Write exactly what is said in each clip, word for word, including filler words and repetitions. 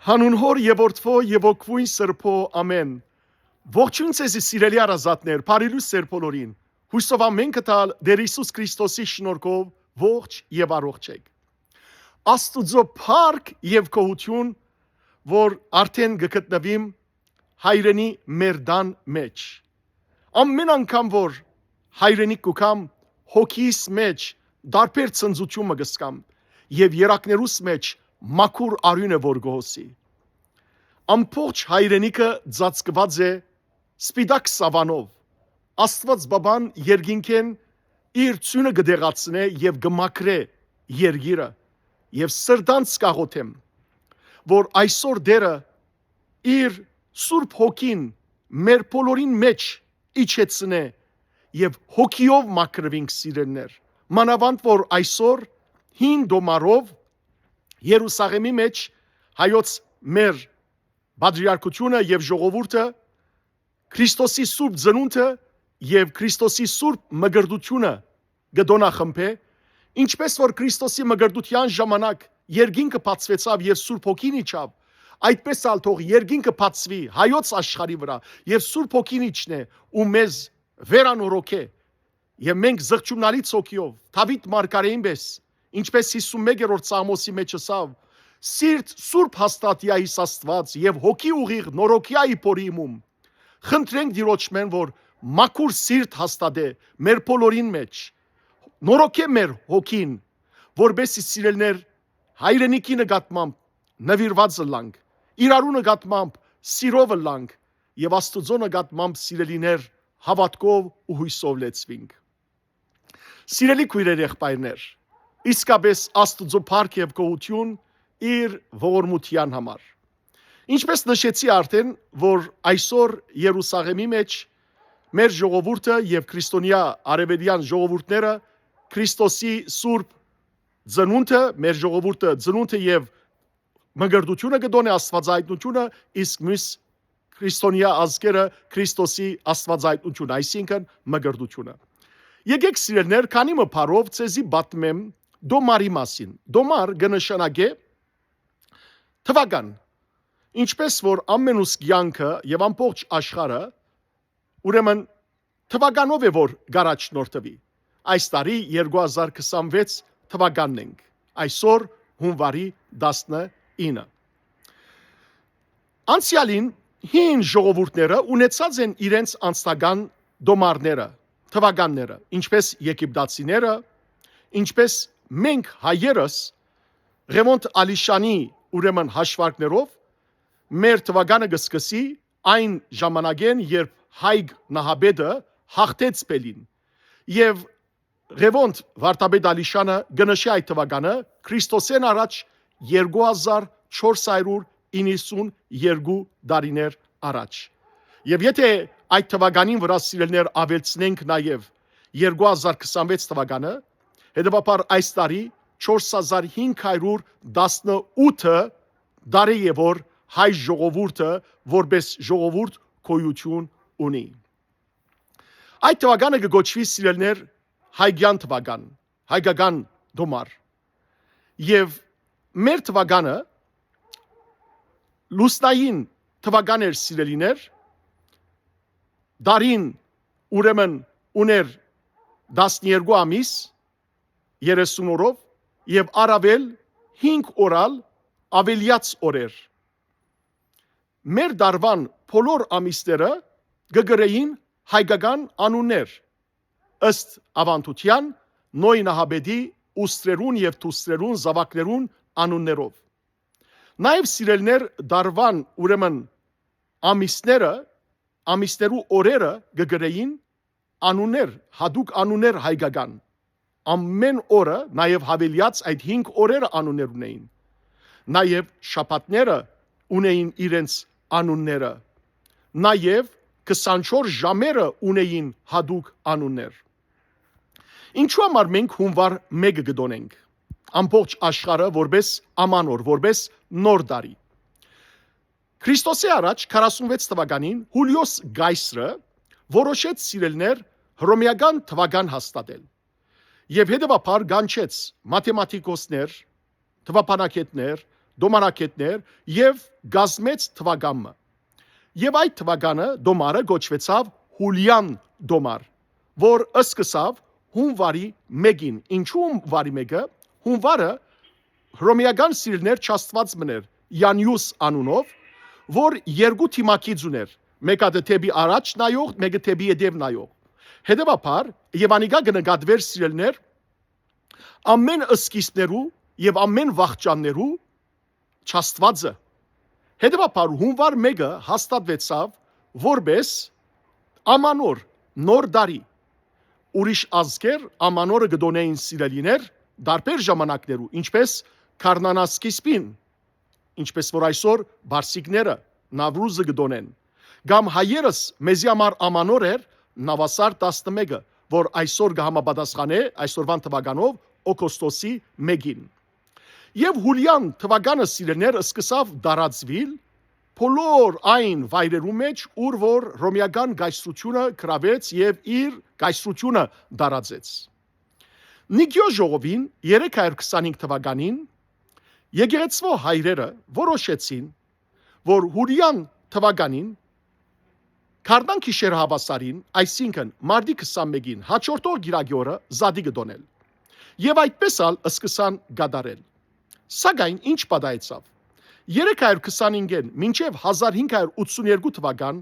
Հանուն Հօր եւ Որդւոյ եւ Հոգւոյն Սրբոյ, ամէն։ Ողջոյն ձեզի, սիրելի հարազատներ, բարի լոյս ձեր բոլորին։ Յուսով ամէն կը տալ Տէր Յիսուս Քրիստոսի շնորհքով ողջ եւ առողջ էք։ Աստուծոյ փառք եւ գոհութիւն, որ արդէն կը գտնուիմ հայրենի մեր տան մէջ։ Ամէն անգամ որ հայրենիք կու գամ, հոգիս մէջ տարբեր ցնծութիւն մը կը զգամ եւ երակներուս մէջ մաքուր արիւնը որ կը հոսի։ Ամբողջ հայրենիքը ծածկուած է սպիտակ սաւանով։ Աստուած Բաբան երկինքէն իր ծունը կը տեղացնէ եւ կը մաքրէ երկիրը, եւ սրտանց կ'աղօթեմ, որ այսօր Տէրը իր Սուրբ Հոգին մեր բոլորին մէջ իջեցնէ եւ հոգիով մաքրուինք, սիրելիներ, մանաւանդ որ այսօր հին տոմարով Երուսաղէմի մէջ հայոց մեր պատրիարքութիւնը եւ ժողովուրդը Քրիստոսի Սուրբ Ծնունդը եւ Քրիստոսի Սուրբ Մկրտութիւնը կը տօնախմբէ, ինչպէս որ Քրիստոսի մկրտութեան ժամանակ երկինքը բացուեցաւ եւ Սուրբ Հոգին իջաւ, այդպէս ալ թող երկինքը բացուի հայոց աշխարհի վրայ եւ Սուրբ Հոգին իջնէ ու մեզ վերանորոգէ։ Եւ մենք զղջումնալից հոգիով, Դաւիթ մարգարէին պէս, ինչպէս հիսուն մեկերորդ Սաղմոսի մէջ ըսաւ, սիրտ սուրբ հաստատեայ իս Աստուած եւ հոգի ուղիղ նորոգեայ ի փորի իմում։ Խնդրենք Տիրոջմէն, որ մաքուր սիրտ հաստատէ մեր բոլորին մէջ, նորոգէ մեր հոգին, որպէս զի, սիրելիներ, հայրենիքի նկատմամբ նուիրուած ըլլանք, իրարու նկատմամբ սիրով ըլլանք եւ Աստուծոյ նկատմամբ, սիրելիներ, հաւատքով ու յոյսով լեցուինք։ Սիրելի քոյրեր, եղբայրներ, իսկապէս Աստուծոյ փառք եւ գոհութիւն իր ողորմութեան համար։ Ինչպէս նշեցի արդէն, որ այսօր Երուսաղէմի մէջ մեր ժողովուրդը եւ քրիստոնեայ արեւելեան ժողովուրդները Քրիստոսի Սուրբ Ծնունդը, մեր ժողովուրդը ծնունդը եւ մկրտութիւնը կը տօնէ, աստուածայայտնութիւնը, իսկ միւս քրիստոնեայ ազգերը Քրիստոսի աստուածայայտնութիւնը, այսինքն՝ մկրտութիւնը։ Եկէք, սիրելիներ, քանի մը բառով ձեզի պատմեմ Տոմարի մասին։ Տոմար կը նշանակէ թուական, ինչպէս որ ամենուս կեանքը եւ ամբողջ աշխարհը, ուրեմն, թուականով է որ կ'առաջնորդուի։ Այս տարի երկու հազար քսանվեց թուականն ենք, այսօր՝ յունուարի տասնինը։ Անցեալին հին ժողովուրդները ունեցած են իրենց անձնական տոմարները, թուականները, ինչպէս եգիպտացիները, ինչպէս մենք հայերս Ղեւոնդ Ալիշանի, ուրեմն, հաշուարկներով մեր թուականը կը սկսի այն ժամանակէն, երբ Հայկ Նահապետը յաղթեց Պելին, եւ Ղեւոնդ վարդապետ Ալիշանը կը նշի այդ թուականը Քրիստոսէն առաջ երկու հազար չորս հարիւր իննսուն երկու տարիներ առաջ։ Եւ եթէ այդ թուականին վրայ, սիրելիներ, աւելցնենք նաեւ երկու հազար քսանվեց թուականը, հետեւաբար այս տարի չորս հազար հինգ հարիւր տասնութ տարի է որ հայ ժողովուրդը որպէս ժողովուրդ գոյութիւն ունի։ Այդ թուականը կը կոչուի, սիրելիներ, հայկեան թուական, հայկական տոմար։ Եւ մեր թուականը լուսնային թուական էր, սիրելիներ, տարին, ուրեմն, ուներ տասներկու ամիս, երեսուն օրով, եւ առաւել հինգ օր ալ աւելեաց օրեր։ Մեր տարուան բոլոր ամիսները կը կրէին հայկական անուններ, ըստ աւանդութեան, Նոյ Նահապետի ուստրերուն եւ դուստրերուն, զաւակներուն անուններով։ Նաեւ, սիրելիներ, տարուան, ուրեմն, ամիսները, ամիսներու օրերը կը կրէին անուններ, յատուկ անուններ հայկական։ Ամէն օրը, նաեւ յաւելեաց այդ հինգ օրերը անուններ ունէին։ Նաեւ շաբաթները ունէին իրենց անունները։ Նաեւ քսանչորս ժամերը ունէին յատուկ անուններ։ Ինչու համար մենք յունուար մէկը կը տօնենք ամբողջ աշխարհը որպէս աման օր, որպէս նոր տարի։ Քրիստոսի առաջ քառասունվեց թուականին Յուլիոս Կայսրը որոշեց, սիրելիներ, հռոմեական թուական հաստատել եւ հետեւաբար կանչեց մաթեմատիկոսներ, թուաբանագետներ, դոմարագէտներ եւ կազմեց թուական մը։ Եւ այդ թուականը, դոմարը կոչուեցաւ Յուլիան դոմար, որ սկսաւ հունվարի մէկին։ Ինչու՞ հունվարի մէկը? Հունվարը հռոմէական սիրելիներ չաստուած մըն էր, Յանիուս անունով, որ երկու դիմագիծ ունէր, մէկը դէպի առաջ նայող, մէկը դէպի ետեւ նայող։ Հետեւաբար, եւ անիկա կը նկատուէր, սիրելիներ, ամէն սկիզբներու եւ ամէն վախճաններու չաստուածը։ Հետեւաբար, հունվար մէկը հաստատուեցաւ որպէս Ամանոր, Նոր տարի։ Ուրիշ ազգեր Ամանորը կը տօնէին, սիրելիներ, տարբեր ժամանակներու, ինչպէս գարնանասկիզբին, ինչպէս որ այսօր պարսիկները Նավրուզը կը տօնեն, կամ հայերս, մեզի համար Ամանոր էր Նաւասար տասնմէկը, որ այսօր կը համապատասխանէ այսօրուան թուականով օգոստոսի մէկին։ Եւ Յուլիան թուականը, սիրելիներ, սկսաւ տարածուիլ բոլոր այն վայրերու մէջ, ուր որ հռոմէական կայսրութիւնը գրաւեց եւ իր կայսրութիւնը տարածեց։ Նիկիոս ժողովին, երեք հարյուր քսանհինգ թուականին, եկեղեցւոյ հայրերը որոշեցին, որ Յուլիան թուականին գարնան գիշեր հաւասարին, այսինքն՝ մարտի քսանմէկին, յաջորդող կիրակի օրը զատիկը տօնել։ Եւ այդպէս ալ սկսան կատարել։ Սակայն ի՞նչ պատահեցաւ։ Երեք հարյուր քսանհինգէն մինչեւ հազար հինգ հարյուր ութսուներկու թուական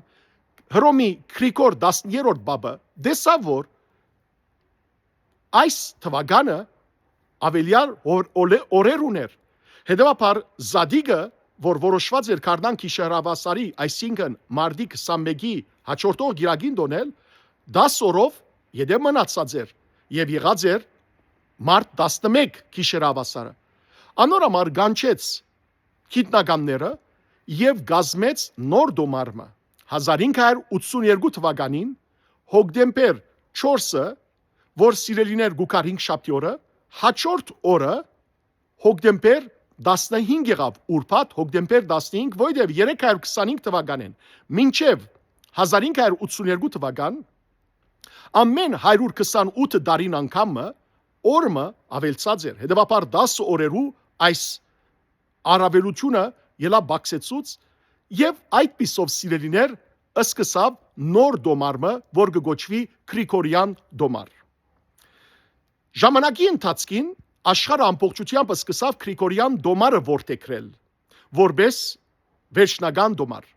Հռոմի Գրիգոր տասներորդ պապը տեսաւ, որ այս թուականը աւելեալ օր-, օրը-, օրեր ունէր։ Հետեւաբար զատիկը, որ որոշուած էր գարնան գիշեր հաւասարի, այսինքն՝ մարտի քսանմէկի յաջորդող կիրակին տօնել, տաս օրով ետեւ մնացած էր եւ եղած էր մարտ տասնմէկ գիշեր հաւասարը։ Անոր համար կանչեց գիտնականները եւ կազմեց նոր դոմար մը։ Հազար հինգ հարյուր ութսուներկու թուականին, հոկտեմբեր չորսը, որ, սիրելիներ, կու գար հինգշաբթի օրը, յաջորդ օրը, հոկտեմբեր տասնհինգ եղաւ, ուրբաթ, հոկտեմբեր տասնհինգ, որովհետեւ երեք հարյուր քսանհինգ թուականէն մինչեւ հազար հինգ հարյուր ութսուներկու թուական, ամէն հարիւր քսանութ տարին անգամ մը, օր մը աւելցած էր։ Հետեւաբար, տասը օրերու այս առաւելութիւնը ելա պակսեցուց եւ այդպիսով, սիրելիներ, սկսաւ նոր դոմար մը, որ կը կոչուի Գրիգորեան դոմար։ Ժամանակի ընթացքին աշխարհը ամբողջութեամբ սկսաւ Գրիգորեան դոմարը որդեգրել որպէս վերջնական դոմար։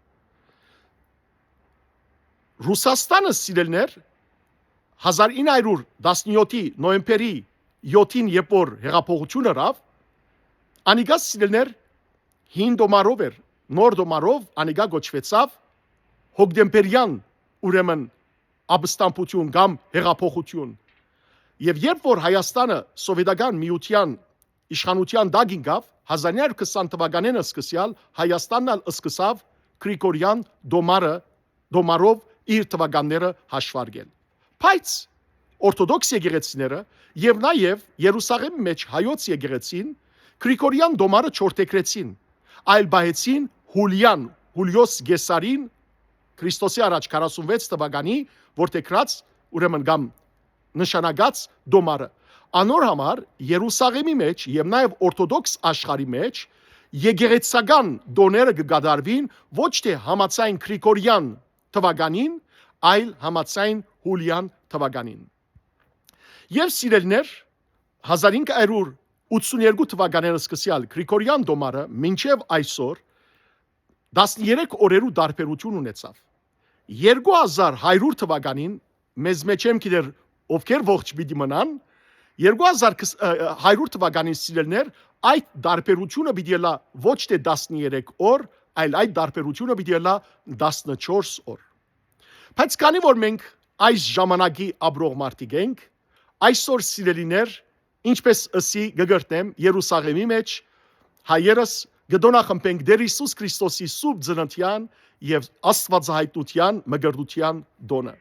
Ռուսաստանը, սիրելիներ, հազար ինը հարիւր տասնեօթի նոյեմբերի յոթին, երբ որ հեղափոխութիւն ըրաւ, անիկա, սիրելիներ, հին դոմարով էր, նոր դոմարով անիկա կոչուեցաւ հոկտեմբերեան, ուրեմն, ապստամբութիւն կամ հեղափոխութիւն։ Եւ երբ որ Հայաստանը Սովետական Միութեան իշխանութեան տակ ինկաւ, հազար ինը հարիւր քսան թուականէն սկսեալ Հայաստանն ալ սկսաւ Գրիգորեան դոմարը, դոմարով իր թուականները հաշուարկել։ Բայց օրթոդոքս եկեղեցիները եւ նաեւ Երուսաղէմի մէջ հայոց եկեղեցին Գրիգորեան դոմարը չորդեգրեցին, այլ պահեցին Յուլիան, Յուլիոս Կեսարին, Քրիստոսի առաջ քառասունվեց թուականի որդեգրած, ուրեմն, կամ նշանակած դոմարը։ Անոր համար Երուսաղէմի մէջ եւ նաեւ օրթոդոքս աշխարհի մէջ եկեղեցական տօները կը կատարուին ոչ թէ համաձայն Գրիգորեան թուականին, այլ համաձայն Յուլիան թուականին։ Եւ, սիրելիներ, հազար հինգ հարիւր ութսուներկու թուականէն սկսեալ Գրիգորեան դոմարը մինչեւ այսօր տասներեք օրերու տարբերութիւն ունեցաւ։ Երկու հազար հարիւր թուականին, մեզ մէջ չեմ գիտեր ովքեր ողջ պիտի մնան, երկու հազար հարիւր թուականին, սիրելիներ, այդ տարբերութիւնը պիտի ելա ոչ թէ տասներեք օր, այլ այդ տարբերութիւնը պիտի ելա տասնչորս օր։ Բայց քանի որ մենք այս ժամանակի ապրող մարդիկ ենք, այսօր, սիրելիներ, ինչպես ըսի, կը կրթեմ, Երուսաղէմի մէջ հայերս կը տօնախմբենք Տեր Յիսուս Քրիստոսի սուրբ ծննդեան եւ աստուածայայտնութեան մկրտութեան տօնը։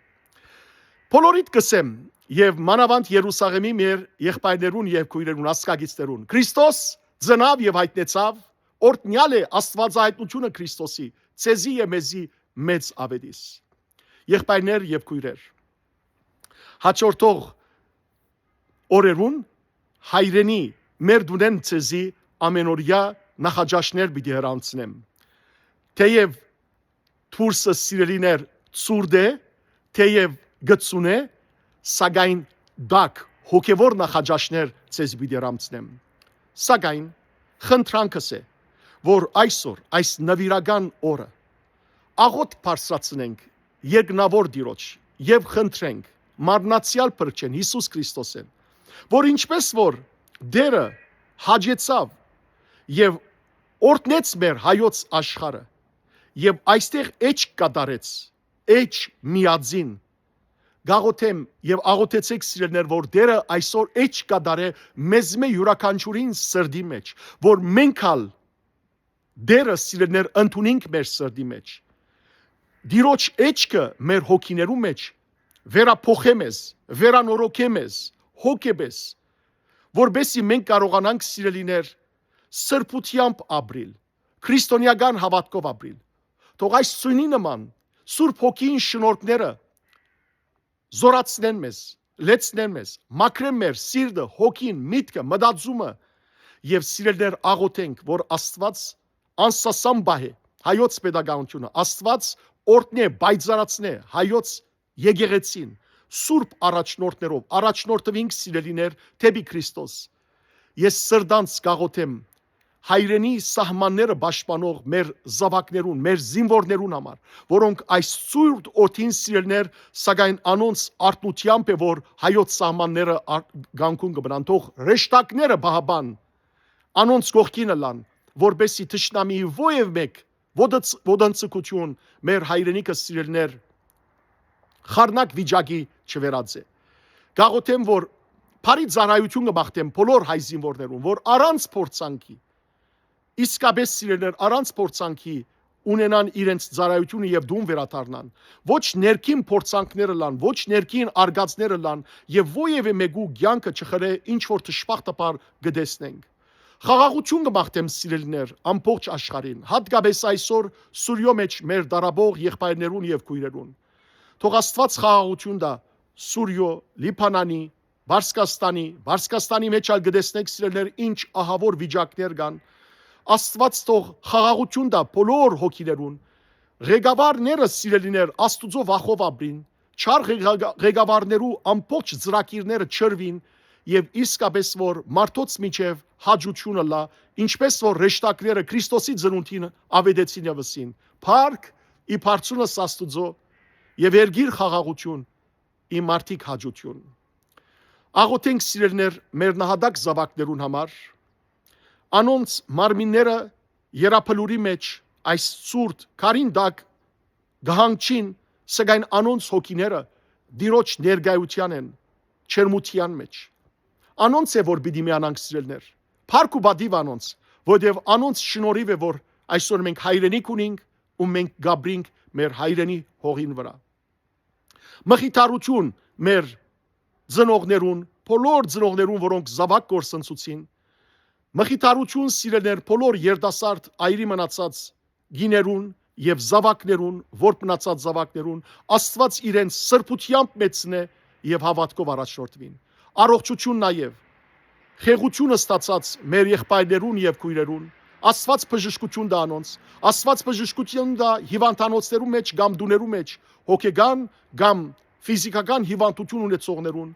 Բոլորիդ կ'ըսեմ, եւ մանաւանդ Երուսաղէմի մեր եղբայրներուն եւ քոյրերուն, ազգակիցներուն, Քրիստոս ծնաւ եւ յայտնեցաւ, օրհնեալ է աստուածայայտնութիւնը Քրիստոսի, ձեզի եւ մեզի մեծ աւետիս։ Եղբայրներ եւ քոյրեր, յաջորդող օրերուն հայրենի մեր տունէն ձեզի ամենօրեայ նախաճաշներ պիտի հեռանցնեմ։ Թեեւ դուրսը, սիրելիներ, ցուրտ է, թեեւ կը ծունէ, սակայն տաք հոգեւոր նախաճաշներ ձեզ պիտի հեռանցնեմ։ Սակայն խնդրանքս է, որ այսօր, այս նուիրական օրը, աղօթք բարձրացնենք երկնաւոր Տիրոջ եւ խնդրենք մարմնացեալ փրկչէն Յիսուս Քրիստոսէն, որ ինչպէս որ Տէրը հաճեցաւ եւ օրհնեց մեր հայոց աշխարհը եւ այստեղ էջ կատարեց, էջ միածին, գաղութեմ եւ աղոթեցեք, սիրելներ, որ Տէրը այսօր էջ կատարէ մեզմէ յուրաքանչիւրին սրտի մեջ, որ մենք ալ Տէրը, սիրելներ, ընդունինք մեր սրտի մեջ։ Տիրոջ էջքը մեր հոգիներու մեջ վերափոխէ մեզ, վերանորոգէ մեզ, հոգեպես, որպեսզի մենք կարողանանք, սիրելիներ, սրբութեամբ ապրիլ, քրիստոնեական հաւատքով ապրիլ։ Թող այս սոյնի նման Սուրբ Հոգին շնորհքները զորացնեն մեզ, լեցնեն մեզ, մաքրեն մեր սիրտը, հոգին, միտքը, մտածումը եւ, սիրելներ, աղոթենք, որ Աստուած անսասան պահէ հայոց պետականութիւնը, Աստուած օրհնէ, պայծառացնէ հայոց եկեղեցին, սուրբ առաջնորդներով, առաջնորդուինք, սիրելիներ, դէպի Քրիստոս։ Ես սրտանց կաղոթեմ հայրենի սահմանները պաշտպանող մեր զաւակներուն, մեր զինուորներուն համար, որոնք այս ցուրտ օդին, սիրելներ, սակայն անոնց արթնութեամբ է, որ հայոց սահմանները ար-, կանգուն կը մնան, թող հրեշտակները պահապան անոնց կողքին ըլլան, որպեսզի թշնամիի ովեւ մէկ ոդց-, ոտնձգութիւն մեր հայրենիքը, սիրելներ, խառնակ վիճակի չվերածէ։ Կաղոթեմ, որ բարի ծառայութիւն կը մաղթեմ բոլոր հայ զինուորներուն, որ առանց փորձանքի, իսկապես, սիրելներ, առանց փորձանքի ունենան իրենց ծառայութիւնը եւ տուն վերադառնան։ Ոչ ներքին փորձանքներ ըլլան, ոչ ներքին արկածներ ըլլան եւ ովեւէ մէկու կեանքը չխլէ, ինչ որ դժբախտաբար կը տեսնենք։ Խաղաղութիւն կը մաղթեմ, սիրելիներ, ամբողջ աշխարհին, յատկապես այսօր Սուրիոյ մեջ մեր դարաբող եղբայրներուն եւ քոյրերուն։ Թող Աստուած խաղաղութիւն տայ Սուրիոյ, Լիբանանի, Պարսկաստանի, Պարսկաստանի մեջ ալ կը տեսնենք, սիրելիներ, ինչ ահաւոր վիճակներ կան։ Աստուած թող խաղաղութիւն տայ բոլոր հոգիներուն։ Ղեկավարները, սիրելիներ, Աստուծոյ վախով ապրին, չար ղեկա-, ղեկավարներու ամբողջ ծրագիրները չրուին եւ իսկապես որ մարդոց միջեւ հաճութիւն ըլլայ, ինչպես որ հրեշտակները Քրիստոսի ծնունդին աւետեցին եւ ըսին. «Փառք ի բարձունս Աստուծոյ եւ երկիր խաղաղութիւն, ի մարդիկ հաճութիւն»։ Աղոթենք, սիրելիներ, մեր նահատակ զաւակներուն համար, անոնց մարմինները երաբլուրի մեջ այս ցուրտ քարին տակ կը հանգչին, սակայն անոնց հոգիները Տիրոջ ներկայութեան են, ջերմութեան մեջ։ Անոնց է, որ պիտի միանանք, սիրելիներ։ Փառք ու պատիւ անոնց, որովհետեւ անոնց շնորհիւ է, որ այսօր մենք հայրենիք ունինք ու մենք կապրինք մեր հայրենի հողին վրայ։ Մխիթարութիւն մեր ծնողներուն, բոլոր ծնողներուն, որոնք զաւակ կորսնցուցին, մխիթարութիւն, սիրելիներ, բոլոր երիտասարդ այրի մնացած գիներուն եւ զաւակներուն, որբ մնացած զաւակներուն, Աստուած իրենց սրբութեամբ մեծնէ եւ հաւատքով առաջնորդուին։ Առողջութիւն նաեւ, յեգութիւնը ստացած մեր եղբայրներուն եւ քոյրերուն, Աստուած բժշկութիւն տայ անոնց, Աստուած բժշկութիւն տայ հիւանդանոցներու մեջ կամ տուներու մեջ հոգեկան կամ ֆիզիքական հիւանդութիւն ունեցողներուն,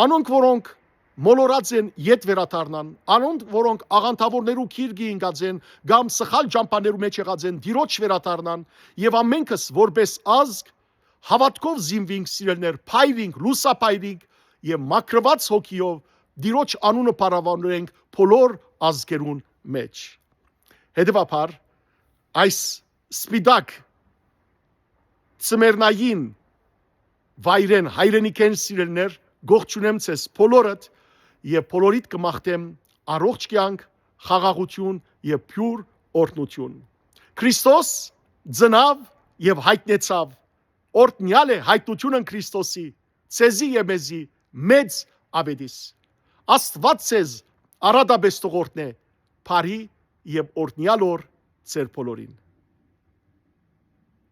անոնք, որոնք մոլորած են, ետ վերադառնան, անոնք, որոնք աղանդաւորներու գիրկը ինկած են կամ սխալ ճամբաներու մեջ եղած են, Տիրոջ վերադառնան եւ ամենքս, որպես ազգ, հաւատքով զինուինք, սիրելիներ, փայլինք, լուսափայլինք եւ մաքրուած հոգիով Տիրոջ անունը փառաւորենք բոլոր ազգերուն մեջ։ Հետեւաբար, այս սպիտակ ծմերնային վայրէն, հայրենիքէն, սիրելիներ, կողջունեմ ձեզ բոլորդ եւ բոլորիդ կը մաղթեմ առողջ կեանք, խաղաղութիւն եւ բիւր օրհնութիւն։ Քրիստոս ծնաւ եւ յայտնեցաւ։ Օրհնեալ է յայտնութիւնն Քրիստոսի, ձեզի եւ մեզի մեծ աւետիս։ Աստուած ձեզ առատապէս թող օրհնէ, բարի եւ օրհնեալ օր ձեր բոլորին։